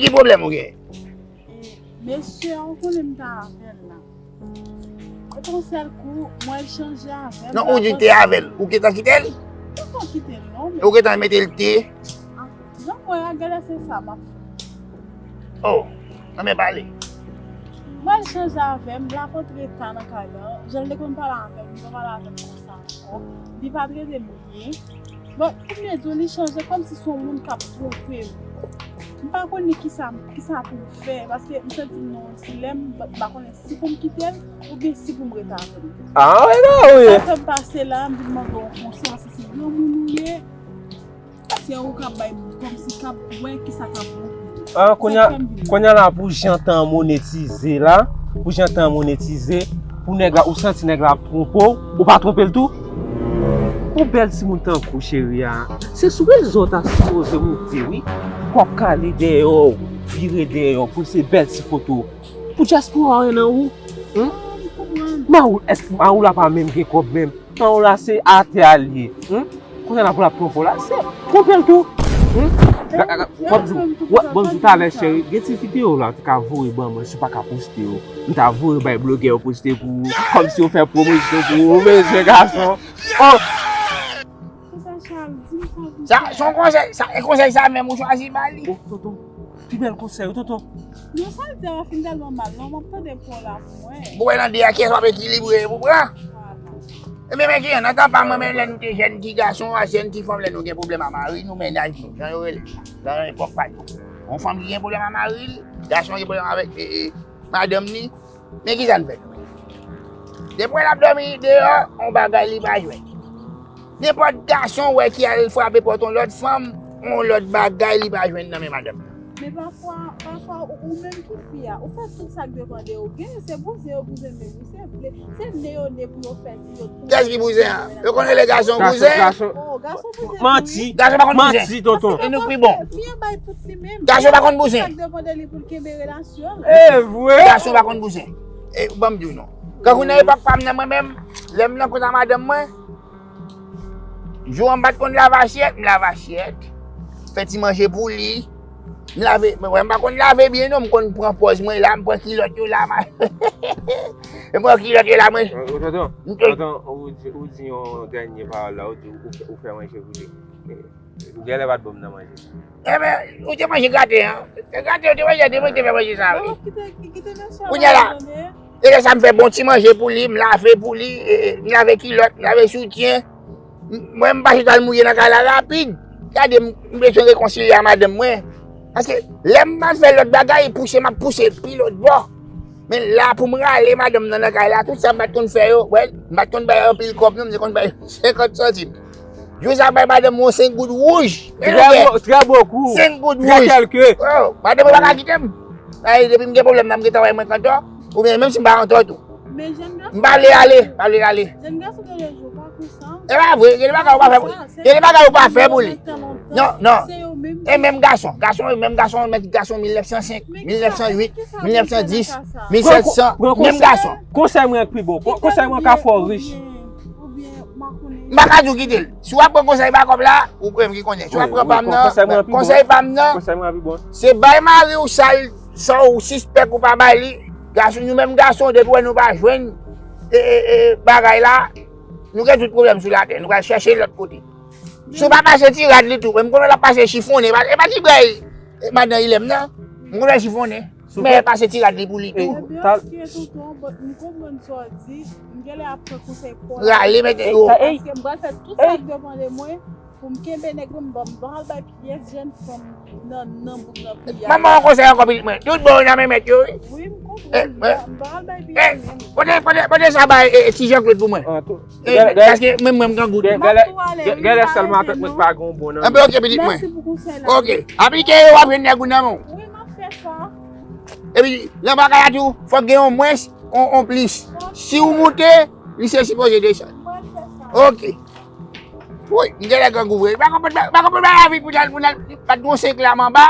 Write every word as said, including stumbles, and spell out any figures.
ki pwoblèm ou gen? Mesye, ou konnen m ta avè l la. Epi yon sèl kou, mwen l chanje avè m. Non, ou di te avè l. Ou gentan kite l? Mwen pa kite l non. Ou gentan mete l te? Jan mwen a, gade se sa m ap fè. Oh, anben pale. Mwen l chanje avè m, l ap antre ta nan kay la. Jan l te konn pale avè m, li pa pale avè m konsa ankò. Li pa trete m byen. Bon, pou m te di w, li chanje kòmsi se yon moun k ap twonpe m. M pa konnen kisa, kisa pou m fè, paske m santi m nan yon dilèm, m pa konnen si pou m kite l, oubyen si pou m rete avè l. Ah, wi, non, wi. Sa fè m pase la, m vin mande w konsèy, paske se granmoun ou ye, se ou k ap bay, kòmsi k ap wè kisa k ap bon pou ou. Ah, kounye a, Sa fè m vin kounye a la pou jan tan an monetize la, pou jan tan an monetize, pou nèg la, ou santi nèg la ap twonpe w, ou pa twonpe l tou? Yon bèl timoun tankou cheri a, se sou rezo w ta sipoze moute wi. W ap kale dèyè w, vire dèyè w, pou se bèl ti foto. Pou dyaspora w nan ou. Hum? Mawoul, èske Mawoul la pa menm gen kòb menm? Mawoul la se atè a l ye. Hum? Kounye a la pou l ap twonpe w la, se twonpe l tou. Hum? W ap di, w ap, bon, di talè cheri, gen ti videyo la ou te ka voye ban mwen, si w pa ka poste yo. M ta voye bay blogè yo poste pou ou, kòmsi yo fè pwomosyon pou ou, mesye gason. Oh! Tata Charles, di m sa pou Sa, se yon konsèy, sa, e konsèy sa menm ou chwazi ba li. Oh, tonton, pi bèl konsèy, tonton. Non, sa l di a fin tèlman mal, non, m ap tande pou w la pou mwen. Bon, wè nan de a, kiyès w ap ekilibre pou pran? Vwala. Ebyen, men ki nan tan pa mwen, men lè nou te jèn, ti gason a jèn, ti fanm, lè nou gen pwoblèm a mari nou, mennaj nou, jan yo rele, nan epòk pa nou. Yon fanm ki gen pwoblèm a mari l, gason gen pwoblèm avèk e, e, madanm ni, men ki sa n fè? Depi l ap dòmi deyò, yon bagay li pa jwenn. Nenpòt gason wè ki al frape pòt yon lòt fanm, yon lòt bagay li pa jwenn nan men madanm. Men pafwa, pafwa, ou, ou menm ki fi a, ou fè tout sa k depann de ou. Genyen se bouzen yo bouzen, men ou se vle. Se ne yo ne pou yo fè ti yo. Kiyès ki bouzen an? Yo konn rele gason bouzen? Oh, gason bouzen. Manti. Gason pa konn bouzen. Manti, tonton. E nou pi bon. Fi an bay tout li menm. Gason pa konn bouzen. Sa k depann de li pou l kenbe relasyon. E vre. Gason pa konn bouzen. E ban m di w non. Kankou nan epòk pa m nan mwen menm, lè m nan kont a madanm mwen, jou an m pa t konn lave asyèt, m lave asyèt. Fè ti manje pou li. M lave, mwen, mwen m pa konn lave byen non, m konn pran pòz mwen la, m pran kilòt yo la, m pran kilòt yo la, mwen. Tonton, tonton, ou di, ou di yon dènye pawòl la, ou di ou, ou fè manje pou li. Ou genlè pa t ban m nan manje. Enben, ou te manje graten an. Graten, ou te manje, te manje, te fè manje sa, wi. Kounye a la, e lè sa m fè bon ti manje pou li, m lave pou li, e, e, m lave kilòt, m lave soutyen. M, mwen, m pa chita al mouye nan kay la rapid. Gade, m, m bezwen rekonsilye a madanm mwen. Paske lè m al fè lòt bagay, pouse m ap pouse pi lòt bò. Men la, pou m rale madanm nan nan kay la, tout sa m pa t konn fè yo, wè, m pa t konn bay anpil kòb non, m te konn bay senkant santim. Jou sa bay madanm mwen senk goud wouj. Très beau, très beaucoup. Senk goud wouj. Très quelque. Oh, madanm mwen pa ka kite m. Ay, depi m gen pwoblèm nan, m gentan wè mwen kantò. Oubyen menm si m pa kantò tou. M pa vle ale, m pa vle ale. Jèn gason de nos jours pa konsa. E pa vre, gen de bagay ou pa fè pou li. Gen de bagay ou pa fè pou li. Non, non. E menm gason, gason, menm gason, menm gason mil nèf san senk, mil nèf san uit, mil nèf san dis, mil sèt san, menm gason. Konsèy mwen ki pi bon. Konsèy mwen ka fè w rich. M pa ka di w kite l. Si w ap pran konsèy Bakòp la, ou menm ki konnen. Si w ap pran pa m nan, konsèy pa m nan, se bay mari w sa l, sa w sispèk ou pa bay li. Gason, nou menm gason, depi wè nou pa jwenn, e, e, e, bagay la, nou gen tout pwoblèm sou latè. Nou pral chèche lòt kote. Si w pa pase ti rad li tou, men m konnen l ap pase chifonnen, e pa, e pa ti bray, e madan Ilèm nan, m konnen l chifonnen. Men pase ti rad li pou li tou. Ebyen, ok, tonton, but m konprann sa w di, m genlè ap pran konsèy pa w la. Rale, mete yo. Paske m pral fè tout sa k depann de mwen pou m kenbe nèg mwen, m pa, m pa pral bay pyès jèn fanm nan, nan bouk nan peyi a. Ban m ba w yon konsèy ankò, pitit mwen. Tout bon yo nan men mèt yo, wi. Wi, m konprann. M pa, m pa pral bay pyès menm. Pote, pote, pote sa bay, e, e, ti Jean Claude pou mwen. Paske menm mwen m grangou tou. Genlè sèl matant mwen pa gen yon bon nan men. Enben, ok, pitit mwen. Mèsi pou konsèy la. Ok. Aplike yo, w ap jwenn nèg ou nan men w. Wi, m ap fè sa. Epi, nan bagay la tou, fòk gen yon mwens, yon, yon plis. Si w moute, li se sipoze desann. M pral fè sa. Ok. Woy, m genlè grangou vre. M pa konprann, m pa konprann bagay la vit pou n al, pou n al, pa t gon senk lam anba.